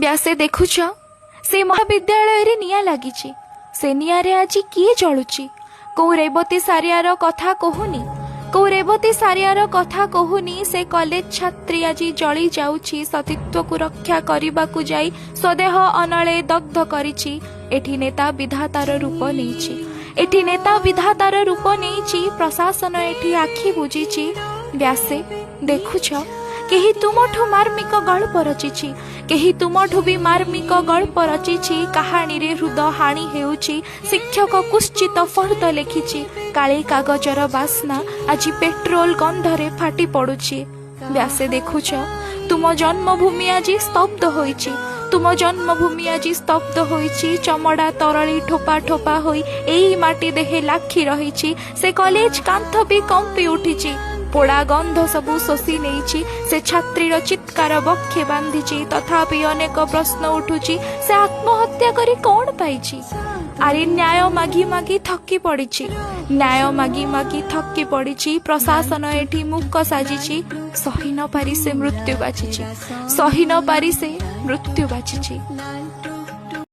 ବ୍ୟାସେ ଦେଖୁଛ, ସେ ମହାବିଦ୍ୟାଳୟରେ ନିଆଁ ଲାଗିଛି। ସେ ନିଆଁରେ ଆଜି କିଏ ଜଳୁଛି? କୋଉ ରେବତୀ ସାରିଆର କଥା କହୁନି, କୋଉ ରେବତୀ ସାରିଆର କଥା କହୁନି। ସେ କଲେଜ ଛାତ୍ରୀ ଆଜି ଜଳି ଯାଉଛି। ସତୀତ୍ୱକୁ ରକ୍ଷା କରିବାକୁ ଯାଇ ସ୍ୱଦେହ ଅନଳେ ଦଗ୍ଧ କରିଛି। ଏଠି ନେତା ବିଧାତାର ରୂପ ନେଇଛି, ଏଠି ନେତା ବିଧାତାର ରୂପ ନେଇଛି। ପ୍ରଶାସନ ଏଠି ଆଖି ବୁଜିଛି। ବ୍ୟାସେ ଦେଖୁଛ, କେହି ତୁମଠୁ ମାର୍ମିକ ଗଳ୍ପ ରଚିଛି, କେହି ତୁମଠୁ ବି ମାର୍ମିକ ଗଳ୍ପ ରଚିଛି। କାହାଣୀରେ ହୃଦ ହାଣି ହେଉଛି। ଶିକ୍ଷକ କୁତ୍ସିତ ଫର୍ଦ୍ଦ ଲେଖିଛି। କାଳି କାଗଜର ବାସ୍ନା ଆଜି ପେଟ୍ରୋଲ ଗନ୍ଧରେ ଫାଟି ପଡୁଛି। ବ୍ୟାସେ ଦେଖୁଛ, ତୁମ ଜନ୍ମଭୂମି ଆଜି ସ୍ତବ୍ଧ ହୋଇଛି, ତୁମ ଜନ୍ମଭୂମି ଆଜି ସ୍ତବ୍ଧ ହୋଇଛି। ଚମଡ଼ା ତରଳି ଠୋପା ଠୋପା ହୋଇ ଏଇ ମାଟି ଦେହେ ଲାଖି ରହିଛି। ସେ କଲେଜ କାନ୍ଥ ବି କମ୍ପି ଉଠିଛି। ପୋଡ଼ା ଗନ୍ଧ ସବୁ ଶୋଷି ନେଇଛି। ସେ ଛାତ୍ରୀର ଚିତ୍କାର ବକ୍ଷେ ବାନ୍ଧିଛି। ତଥାପି ଅନେକ ପ୍ରଶ୍ନ ଉଠୁଛି, ସେ ଆତ୍ମହତ୍ୟା କରି କଣ ପାଇଛି? ଆରେ ନ୍ୟାୟ ମାଗି ମାଗି ଥକି ପଡ଼ିଛି, ନ୍ୟାୟ ମାଗି ମାଗି ଥକି ପଡ଼ିଛି। ପ୍ରଶାସନ ଏଠି ମୂକ ସାଜିଛି। ସହି ନ ପାରି ସେ ମୃତ୍ୟୁ ବାଛିଛି, ସହି ନ ପାରି ସେ ମୃତ୍ୟୁ ବାଛିଛି।